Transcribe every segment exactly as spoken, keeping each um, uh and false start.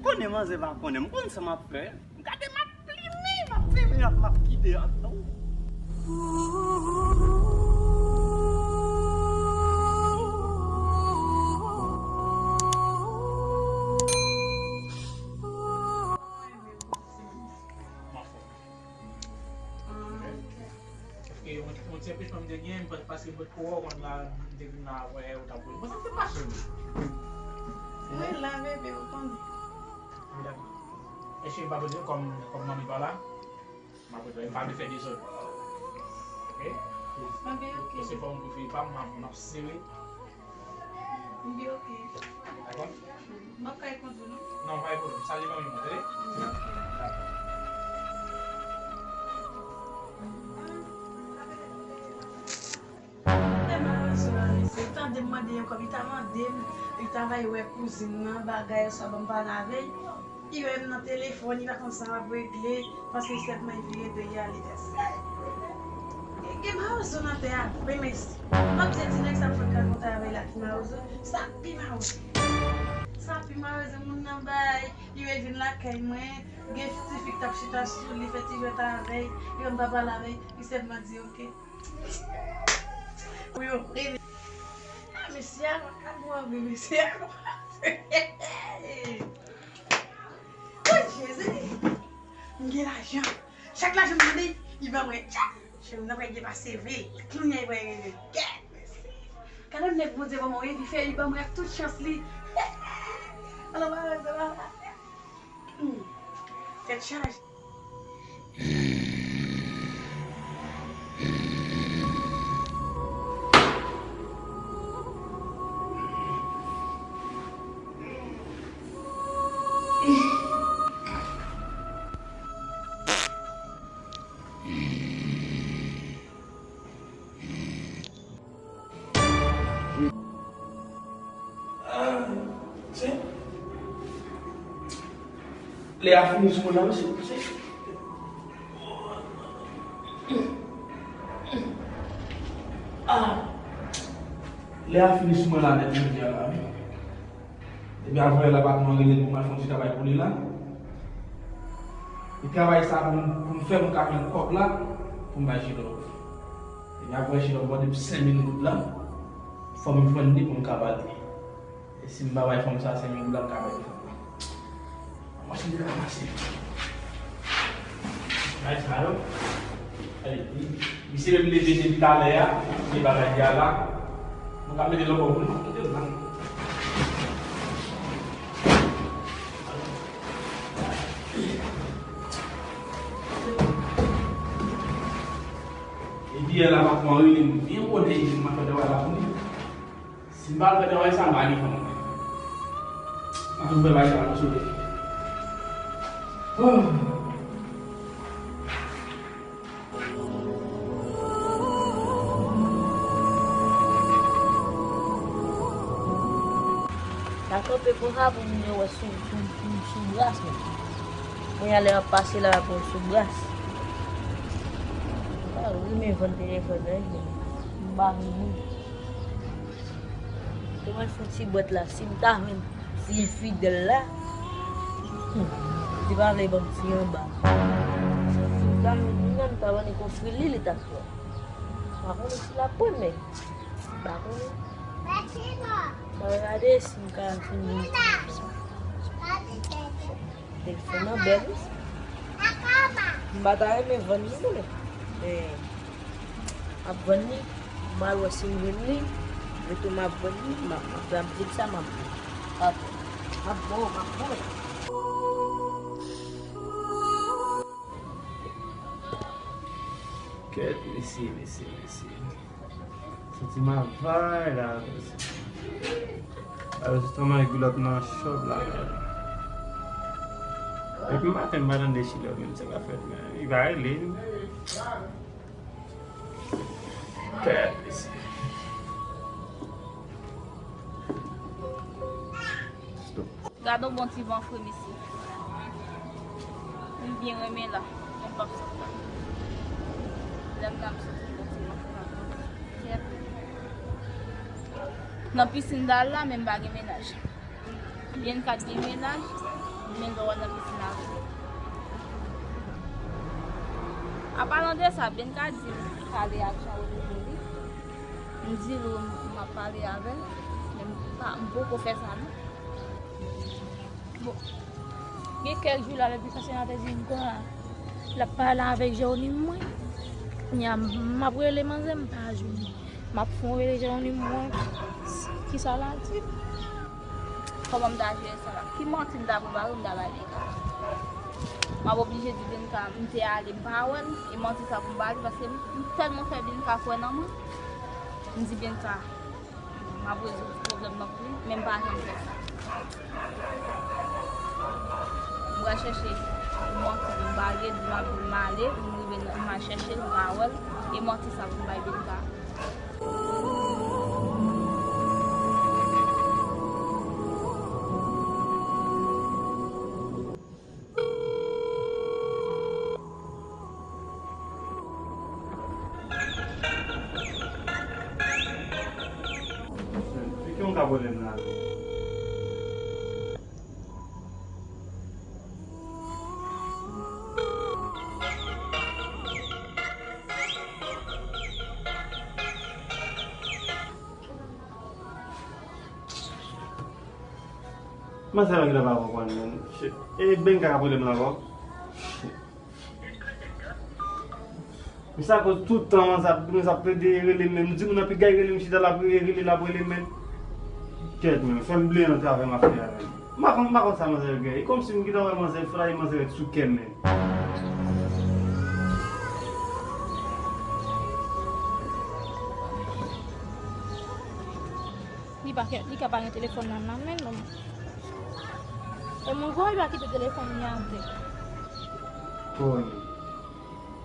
Konnen manzè pa konnen, m konn sa m ap fè. Gade, m ap plimen, m ap plimen, m ap, m ap kite a. Paske yon, yon ti anpechman m te gen, m pa, paske m pa t ko wè w konn la, m te vin la wè ou t ap voye. Mwen, sa m te mache wi. Mwen la, bebe, ou konnen. Wi, dakò. Èske m pa poze kòm, kòm manmi pa la? M ap retounen, m pa vle fè dezòd. Oke? Oke, oke. Se fòm pou fi pa m, m ap, m ap sere. Oke, oke. Dakò? M ap kay kondwi, non? Non, pa gen pwoblèm. Salye manmi mwen, tande? Dakò. Tande m mande yon kòb, li ta mande m, li ta va al wè kouzin nan, bagay sa, ban m pale avè l. Li wè m nan telefòn, li pa konn sa m ap regle, paske sèlman li vire do li ale tèt. Gen, gen mawozo nan tè a vre, mesye. M ap di ti nèg sa fòk al kontre avè l la ki mawozo. Sa pi mawozo. Sa pi mawozo, moun nan bay, li wè l vin lakay mwen, gen ti fi k t ap chita sou li, fè ti jwèt avè l, li wè m pa pale avè l, li sèlman di oke. Wi, wi. Ah, mesye a makabon vre, mesye a. Oh, Jezi! M gen lajan. Chak lajan m mande, li ban mwen tchak. Cheri, m nan prè gen pase vre. Kounye a, li prè gen gèt, mesye. Gade yon nèg Bondye ban mwen, li fè, li ban mwen ak tout chans li. Alò, pa, pa, pa, pa. Hmm. Tèt chaje. Ah, se. Lè a fini sou mwen la, mesye. Ah. Lè a fini sou mwen la nèt jodi a la, wi. Epi avanyè la patwon an rele m pou m al fè yon ti travay pou li la. E travay sa pou m, pou m fè m ka jwenn kòb la pou m bay Jilòv. Epi apre Jilòv mande m senk mil goud la, fò m jwenn li pou m ka ba li. E si m pa bay fanm sa senk mil goud la, m ka bay fanm nan. Mwen se li ka pase. Bay sa yo. Gade, li, misye menm leve depi talè a, li pa bay a la. Mwen ka mete lòt bò pou li, kite l la. Epi yè la patwon an rele m byen bonè, li di m ap fè travay la pou li. Si m pa al fè travay sa, m pa gen fanm. M ap fè bagay sa nan sole. Oh. Sa kanpe konsa pou moun yo wè sou, sou, sou, sou bras mwen. Mwen alè ap pase la pou sou bras. Ah, wi, men vann telefòn nan, m pa vini. Te mwen fouti bwèt la, si m ta jwenn ti enfidèl la, hmm, li pa vle ban m ti anba. Si m ta jwenn moun nan, m ta ban li kofri li, li ta fè. Pa konnen si l ap pran, men m pa konnen. M ap gade si m ka jwenn moun sa. Telefòn nan bèl, wi. M pa ta renmen vann li, non, men, men m ap vann li. M al wè si m jwenn li. Retou m ap vann li. M ap, m ap, m ap di l sa, m ap, m ap, m ap bon, m ap bon. Kèt, mesye, mesye, mesye. Santi m ap vay la. Alò, se tanman kilòt nan chòp la. Depi maten, m pa tande Chilò menm, sa ka fèt, men li pa rele. Kèt, mesye. Stop. Gade yon bon ti van fre, mesye. M byen renmen la. Mwen p ap sot la. Lè m la, m soti bon ti van fre la. Kèt. Nan pisin dal la, men m pa gen mennaj. Byen kat gen mennaj. Men lè w al nan pisin avè l. An palan de sa, Benka di m pale ak Jean Rodrigue li. M di l wi, m ap pale avè l, men m pa, m poko fè sa non. Bon, gen kèk jou la, depi Kasyana te di m konsa, l ap pale avèk Jeronimo mwen. Kounye a, m ap rele manzè, m pa jwenn li. M ap fè yon rele Jeronimo mwen. Kisa l ap di? Kòman m ta jere sa la? Ki manti m ta prepare, m ta bay Benka? M ap oblije di Benka m te ale, m pa wè l, e manti sa pou m ba li, paske m, m tèlman fè Benka kwè nan mwen. M di Benka, m ap rezoud pwoblèm nan pou li, men m pa janm fè sa. M pral chèche manti pou m bare, m ap, m ale, m rive nan, m al chèche l, m pa wè l, e manti sa pou m bay Benka. Ki yon ka pwoblèm la? Manzè pa gentan pa konprann menm. Shit. E Benka ka pwoblèm la ankò. Shit. Misye akoz tout tan manzè ap, manzè ap plede rele m, menm di moun nan piga rele m, chita l ap rele, rele l ap rele m, men. Kèt, men, fè m bliye nan travay m ap fè a, men. M pa konn, m pa konn sa manzè genyen. E kòmsi m gentan wè manzè, fè la, e manzè ret sou kè m, men. Li pa gen, li ka pa gen telefòn nan nan men l. E mwen kwè li pa kite telefòn li atè. Kònye.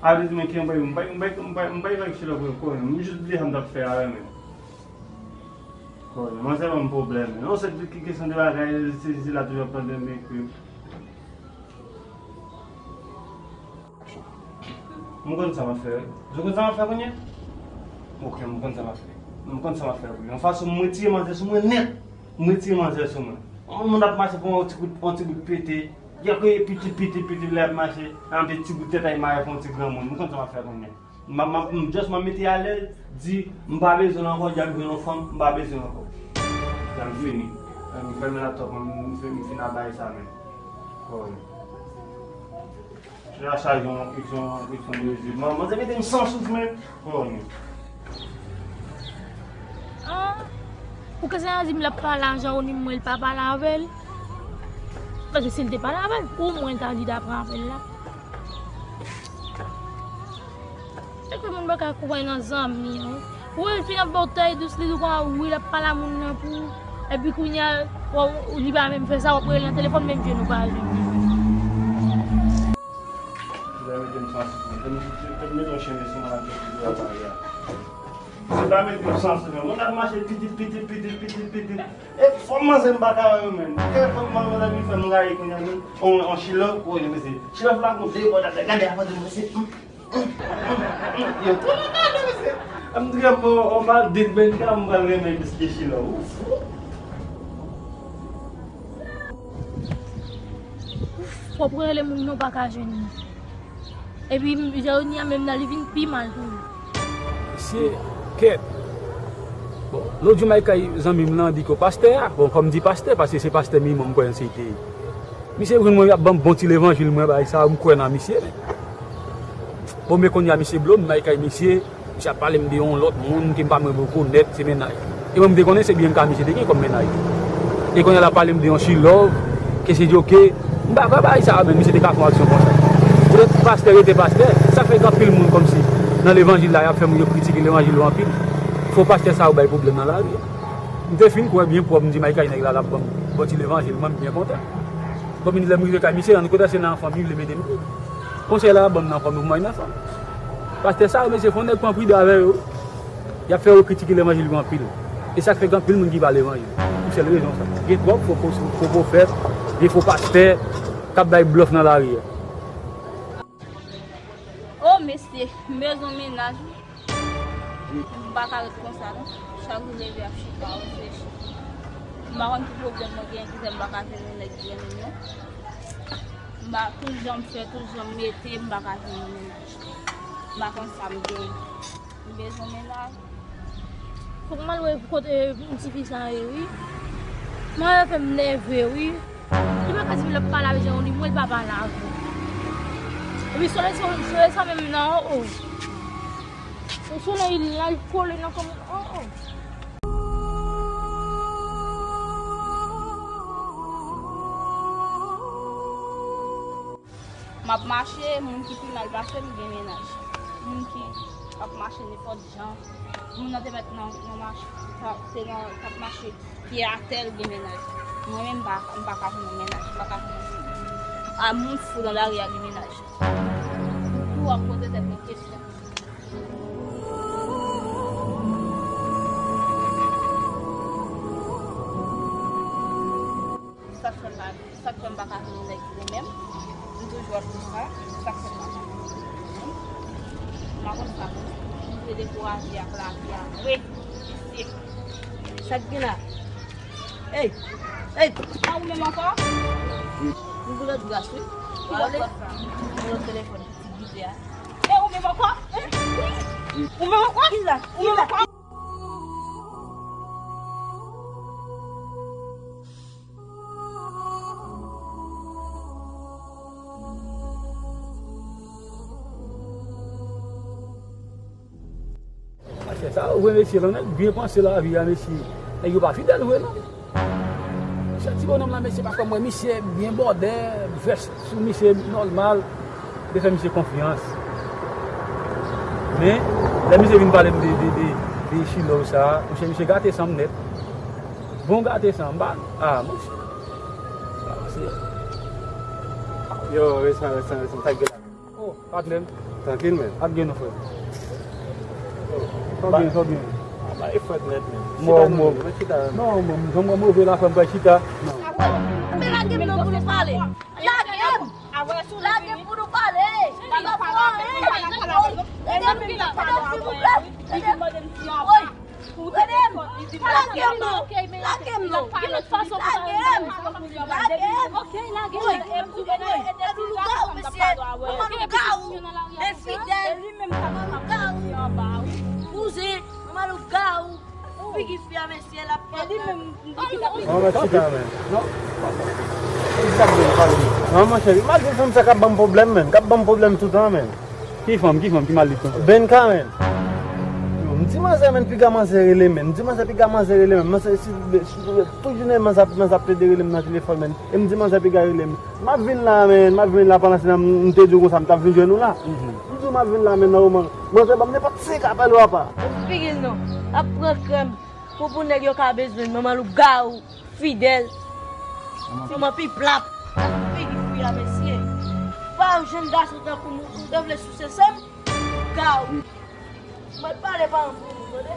A vle di men ki anpè, m pa, m pa, m pa, m pa, m pa gen chita pou kònye. M jis bliye sa m t ap fè a, men. Kònye, manzè ban m pwoblèm. Non, se ki kesyon de bagay, se, se la toujou ap tande m ekri. M konn sa m ap fè. Ou konn sa m ap fè kounye a? Ok, m konn sa m ap fè. M konn sa m ap fè pou li. Yon fason m retire manzè sou mwen nèt. M retire manzè sou mwen. Yon moun ap mache pou yon ti kout, yon ti bout pete. Gen kònye pitit, pitit, pitit, lè ap mache. Ann de ti bout tèt ay mare pou yon ti granmoun. M konn sa m ap fè kounye a. M, m, m, just m ap mete alèz, di, m pa bezwen l ankò, dyab jwenn yon fanm, m pa bezwen l ankò. Sa m fini. M fèmen laptop mwen, m fin, m fin ap bay sa men. Kònye. Chita chaje yon kesyon, yon kesyon de rezilman. Manzè mete m san souf men. Kònye. Ah, pou Kasyana di m l ap pale a Jeronimo mwen, l pa pale avè l. Paske si l te pale avè l, pou mwen ta di l ta pran apèl la. Èske moun pa ka kwè nan zanmi an? Wi, l fin ap ba w tèy dous, li di w konsa, wi, l ap pale a moun nan pou ou. Epi kounye a, w, w, li pa menm fè sa, w ap rele nan telefòn, menm je nou pa jwenn li. Li pa mete m san sou mwen. Fè m, fè m mete yon chen de sou mwen la, pou l ap pale a. Se pa mete m san sou mwen. Moun ap mache pitit, pitit, pitit, pitit, pitit. E fò manzè m pa ka wè yo menm. Kè fò manzè vin fè m rayi kounye a menm. On, on chilòv, kounye a mesye. Chilòv la gon de bò dapè. Gade a pandan mesye. Yo tou nan gade mesye. M di yon bon, on mal dit Benka m pral renmen plis ke chilòv. Ou fou. Fò pou rele moun nou pa ka jwenn li. Epi Jeronimo menm nan li vin pi mal toujou. Mesye, kèt. Bon, lòt jou m al kay zanmi m lan, di ke pastè a, bon, fò m di pastè, paske se pastè minimòm m kwè se te ye. Misye jwenn mwen, y ap ban m bon ti levanjil, mwen, bagay sa, m kwè nan misye. Bon, men kounye a, misye blo m, m al kay misye, misye ap pale m de yon lòt moun ke m pa menm rekonèt, se mennaj. E mwen, m te konnen se Bianca misye te gen kòm mennaj. E kounye a, l ap pale m de yon chilòv, ke se djoke. M pa kwè bagay sa a, men misye te ka fè yon aksyon konsa. Poutèt pastè rete pastè, sa fè gen anpil moun kòmsi nan levanjil la, y ap fè moun yo kritike levanjil yo anpil. Fo pastè sa yo bay pwoblèm nan lari a. M te fin kwè byen pwòp, m di, "Maykay, nèg la, l ap ban m bon ti levanjil, mwen, m byen kontan." Kòm m di, lè m rive kay misye, rann kote se nan fanmi, li vle mete m tou. Konsèy la, ban m nan fanmi, pou mwen, nan fanmi. Pastè sa yo, mesye, fò nèg pran pridan avè yo. Y ap fè yo kritike levanjil yo anpil. E sa k fè gen anpil moun ki pa levanjil. Pou sèl rezon sa. Gen twòp fo, fo, fo pwofèt, gen fo pastè, k ap bay blòf nan lari a. O mesye, m bezwen mennaj wi. M pa ka ret konsa non. Chak jou leve ap chita, reflechi. M pa konn ki pwoblèm mwen genyen ki fè m pa ka jwenn yon nèg ki renmen m nan. M pa, tout jan m fè, tout jan m mete, m pa ka jwenn yon mennaj. M pa konn sa m genyen. M bezwen mennaj. Fòk m al wè kote yon tifi sa ye, wi. Mwen fè m nève, wi. Li pa ka di m l ap pale avè Jean, li mwen l pa pale avè. Epi solèy, solèy sa menm nan, o, o. Solèy la, l kole nan kò mwen, o, o. M ap mache, moun ki pi mal pase m gen mennaj. Moun ki ap mache nenpòt jan. Moun nan te mèt nan, nan mache, ta- te nan, t ap mache pye atè, l gen mennaj. Mwen menm, m pa, m pa ka jwenn yon mennaj, m pa ka jwenn yon moun. Ah, moun fou nan lari a gen mennaj. Ou tou ap poze tèt mwen kesyon. Sa k fè m pa, sa k fè m pa ka jwenn yon nèg ki renmen m? M toujou ap di sa. Sa k fè m pa ka jwenn yon nèg ki renmen m? M pa konn sa pou m. M te dekouraje ak lavi a vre. Mesye. Sa k gen la? Ey! Ey! A ou menm ankò? M pou lòt gras, wi. Ki lòt gras sa? Yon lòt telefòn, pitit vide a. E ou menm ankò? Ou menm ankò? Kisa? Ou menm ankò? Mache sa, ou vre mesye, lè nèg byen panse lavi a, mesye, nèg yo pa fidèl vre, non. Mesye, ti bonnonm la, mesye, pa fè m wè, misye byen bòdè, vès sou misye nòmal, te fè misye konfyans. Men, lè misye vin pale m de, de, de, de chilòv sa, mesye, misye gate san m nèt. Bon gate san m, ba, ah, mesye. Yo, resan, resan, resan, sa k gen la? Oh, patnè m. Trankil, men. Ak gen nou, frè. Sa w gen, sa w gen? Ba, e fwèt nèt, men. Mò, chita non, mò. Mwen chita. Non, mò, jan mwen move la, fè m pa chita. Non. Men lage m non pou nou pale. Lage m. Lage m pou nou pale. Lage m pou nou pale. Lage m pou nou pale. Lage m pou nou pale. Lage m. Woy. Lage m non. Lage m non. Ki lòt fason pou lage m? Lage m. Lage m. Woy. Woy. Manman lougawou, mesye. Manman lougawou. Enfidèl. Manman lougawou. Bouzen. Manman lougawou. Figi fi a, mesye, l ap pran. Manman chita, men. Non. Non, monchè, malgre fanm sa k ap ban m pwoblèm, men. K ap ban m pwoblèm toutan, men. Ki fanm, ki fanm ki mal li konsa? Benka, men. Yo, m di manzè, men, piga manzè rele, men. M di manzè, piga manzè rele, men. Manzè, si, si, tout jounen, manzè ap, manzè ap plede rele m nan telefòn, men. E m di manzè, piga rele m. M ap vin la, men. M ap vin la, pandan se tan m te di w konsa, m t ap vin jwenn ou la. M di w m ap vin la, men, nan moman. Manzè ban m nenpòt senk apèl, papa. Figi l non. Ap pran krèm. Pou, pou nèg yo ka bezwen manman lougawou, fidèl. Manman pi plap. Figi fi a, mesye. Pa yon jèn gason tankou m, ou te vle souse san m? Lougawou. Mwen pale pa yon pou nou, tande?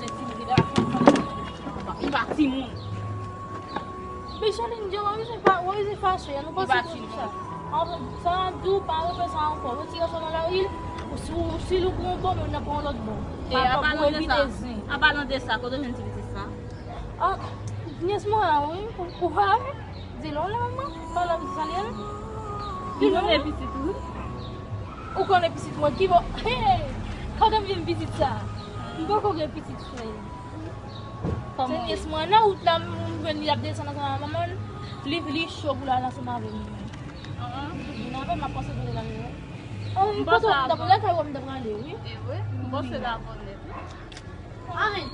Silvouplè, timoun, li pa, li pa timoun. Micheline, Djo, wè jan w pa, wè jan w fache a, nou panse pou sa. Sa n ap di w, pa refè sa ankò. Retire sa nan lari l, ou si, ou si l ou pran yon bon moun, nan pran yon lòt bon. E, an palan de sa, an palan de sa, kote w jwenn ti pitit sa? Ah, nyès mwen an, wi, ou, ou pa wè? Di l, w lè manman, pale avè ti sa li ye la. Li konnen pitit ou. Ou konnen pitit mwen, ki bò, hey, kote m jwenn pitit sa? M poko gen pitit, frè. Se nyès mwen nan wout la, m jwenn li ap desann ansanm ak manman l. Li, li cho pou l al ansanm avè m. Vin avè m, m ap pase kote l al yo. Oh, m panse kote m t ap lakay ou m t ap prale, wi. E vre? M panse l avè w nèt, wi. Amen.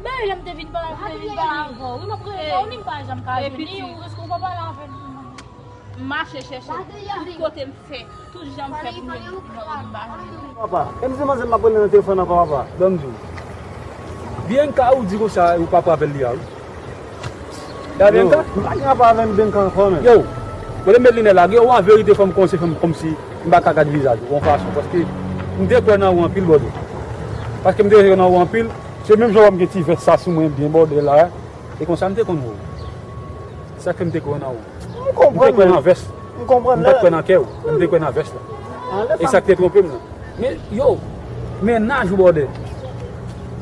Men lè m te vin pale, m te vin pale avè w, wi, m ap rele w, ni m pa janm ka vini, ou rèske ou pa pale avè m. M mache chèche tout kote m fè, tout jan m fè pou m jwenn yon moun, m pa jwenn. Papa, e m di manzè m ap rele nan telefòn nan, papa. Ban m di w. Bianca ou di konsa, ou pa pran apèl li a, wi. Gade Bianca. M pa gen rapò avè Bianca ankò, men. Yo, kote m met linèt la, gen ou an verite fò m kòmanse fè m kòmsi m pa ka gad vizaj ou yon fason, paske m te kwè nan ou anpil, brother. Paske m te kwè nan ou anpil, se menm jan w wè m gen ti vès sa sou mwen byen bòdè la, e konsa m te konn wè w. Sa k fè m te kwè nan ou. M konprann, men. M te kwè nan vès. M konprann. M pa t kwè nan kè w, men m te kwè nan vès la. E sa k te twonpe m nan. Men, yo, mennaj ou, brother.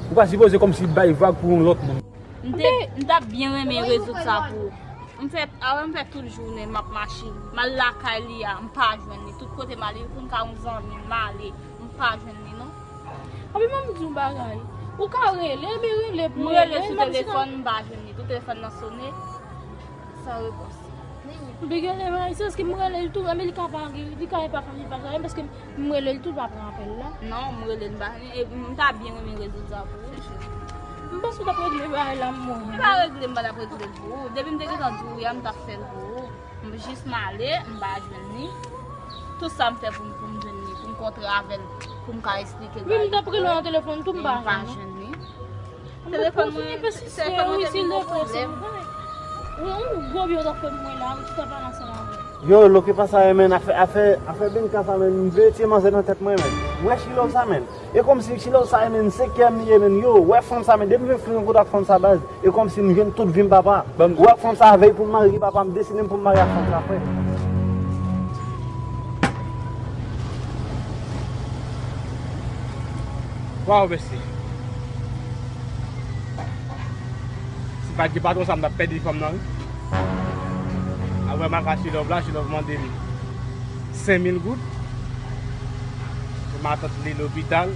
Ou pa sipoze kòmsi bay vag pou yon lòt moun. M te, m t ap byen renmen rezoud sa pou ou. M fè, avan m fè tout jounen, m ap mache. M al lakay li a, m pa jwenn li. Tout kote m ale, pou m ka yon zanmi, m ale, m pa jwenn li, non. Anpi, ban m di w bagay. Ou ka rele, men rele pou m rele, rele sou telefòn, m pa jwenn li. Tout telefòn nan sone, san repons. M byen rele, se paske m rele l tou, men li ka pa, li ka pa fè, li pa fè, paske m rele l tou, l pa pran apèl la. Non, m rele l, m pa, e, m ta byen renmen rezoud sa pou ou. M panse w t ap regle bagay la, m mouri. M pa regle, m pa t ap regle l pou ou. Depi m te gentan di w, yè m t ap fè l pou ou. M jis m ale, m pa jwenn li. Tout sa m fè pou m, pou m jwenn li, pou m kontre avè l, pou m ka eksplike l bagay. Wi, m t ap rele w nan telefòn tou, m pa jwenn li. Telefòn mwen, telefòn mwen te vin gwo pwoblèm. Yon gwo byen w t ap fè pou mwen la, ou t ap pale ansanm avè m. Yo, loke pa sa, men, afè, afè, afè Benka sa, men, m veye tiye manzè nan tèt mwen, men. M wè Chilove sa, men. E kòmsi Chilove sa, men, se kè m li ye, men. Yo, wè fanm sa, men, depi m vin fini kontak fanm sa, baz. E kòmsi m jwenn tout vi m, papa. Ou wè fanm sa, vèy pou m marye, papa, m deside m pou m marye ak fanm sa, frè. Waw, mesye. Si pa t gen patwon sa, m t ap pèdi fanm nan, wi. Apre m al ka Chilove la, Chilove mande m senk mil goud pou matant li lopital.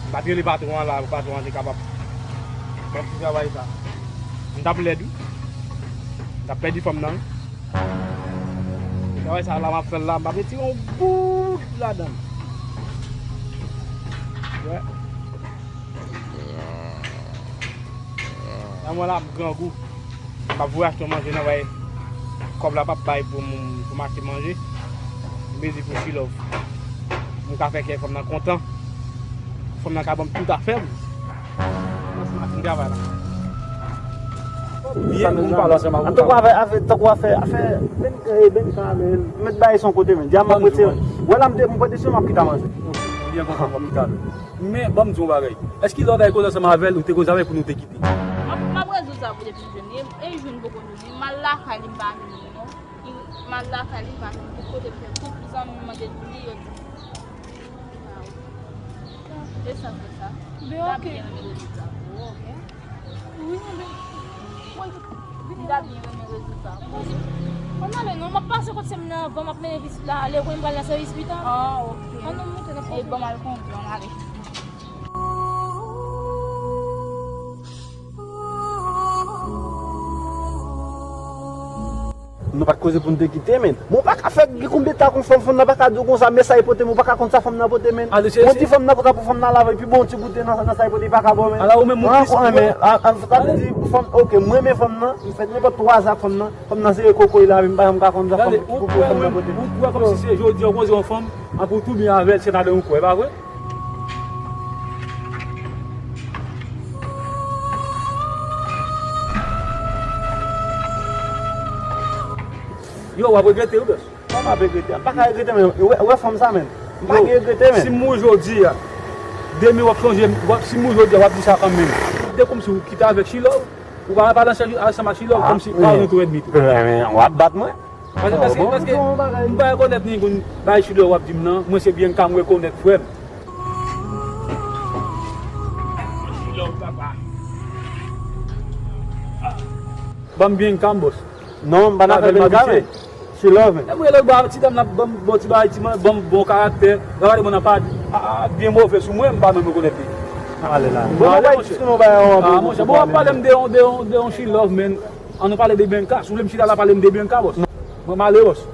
M pa t rele patwon an la, pou patwon an te kapab ban m ti travay sa. M t ap lèd, wi. M t ap pèdi fanm nan, wi. Travay sa la, m ap fè l la, m ap retire yon bout ladan l. Wè. Nan mwen la, m grangou. M ap voye achte yon manje nan, wè. Kòb la p ap bay pou m, pou m achte manje. M mezi pou Chilove. M ka fè kè fanm nan kontan. Fanm nan ka ban m tout afè m. Kòmanse m ap fin travay la. Byen pou m pale ansanm avè w. Tankou afè, afè, tankou afè, afè, ben, eh, ben, sa, men, met bagay son kote, men. Di a m ap retire. Wè la, m te, m pran desizyon, m ap kite a manje. Byen kontan, m ap kite a. Men, ban m di w yon bagay. Èske lè w t al koze ansanm avè l, ou te koze avè l pou nou te kite? M ap, m ap rezoud sa pou depi m jwenn li. E jwenn poko jwenn li. M al lakay li, m pa jwenn li, non. M al lakay li, m pa jwenn li. Tout kote m fè koup, zanmi m mande l pou li, yo di m. E sa fè sa. Ben, ok. Wi, men, mwen, m ta byen renmen rezilta. Ann ale non, m ap pase kot sè m nan avan, m ap mennen pitit la ale, kounye a m pral nan sèvis pitit la. Ah, ok. Ann nou moute, n ap pase. E bon, m al kondwi, ann ale. Nou pa t koze pou n te kite, men. Men w pa ka fè gen konbyen tan kon fanm, fanm nan pa ka di w konsa, men sa e pote, men w pa ka konn sa fanm nan pote, men. Bon, di fanm nan konsa pou fanm nan lave, epi bon, ti goute nan, nan sa e pote, li pa ka bon, men. Ala ou menm ou plis. An, an, sa vle di, fanm, ok, mwen renmen fanm nan, m fè nenpòt twa zak fanm nan, fanm nan se kokoy la, men m pa janm ka konn sa fanm, ki kokoy fanm nan pote. Ou kwè kòmsi se jodi a w koze yon fanm, an pou w tou byen avè l, se ladan ou kwè, pa vre? Yo, w ap regrete wi, bòs. Kòman m ap regrete? M pa ka regrete, men. Wè, wè fanm sa, men. M pa gen regrete, men. Si m mouri jodi a, demen w ap sonje m, w ap, si m mouri jodi a, w ap di sa kanmenm. Se kòmsi w kite avèk Chilove, ou pa pale ansanm ak Chilove, kòmsi pa yon tou ènmi tou. Men, men, w ap bat mwen. Paske, paske, paske m pa rekonèt ni konn bay Chilove w ap di m nan, mwen se Bianca m rekonèt, frè m. Ban m Bianca, m, bòs. Non, m pa nan afè Bianca, men. Chilove, men. E mwen, lòt bò a, ti dam nan ban m bon ti bagay, ti man, ban m bon karaktè. Gade mwen nan pa, a, a, byen move sou mwen, m pa menm rekonèt li. Ale la. Bon, ale, monchè. Ah, monchè, bon, w ap pale m de yon, de yon, de yon Chilove, men. Ann nou pale de Bianca. Si w vle m chita la, pale m de Bianca, bòs. Mwen, m ale, bòs.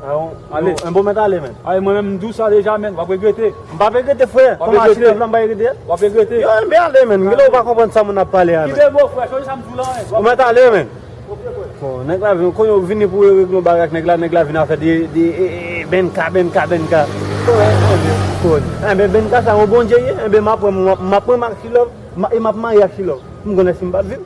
Ale. Yon bon mèt ale, men. Ale, mwen menm, m di w sa deja, men. W ap regrete. M p ap regrete, frè. Kòman Chilove la, m pa regrete? W ap regrete. Yo, enben ale, men. Genlè ou pa konprann sa moun ap pale a, men. Kite bon, frè. Chonje sa m di w la, men. Ou mèt ale, men. Bon, nèg la vin, kounye ou vini pou regle yon bagay ak nèg la, nèg la vin afè de, de, e, e, Benka, Benka, Benka. Enben, Benka sa yon Bondye ye, enben m ap wè, m ap, m ap wè m ak Chilove, m a, e m ap marye ak Chilove. M konnen si m p ap viv.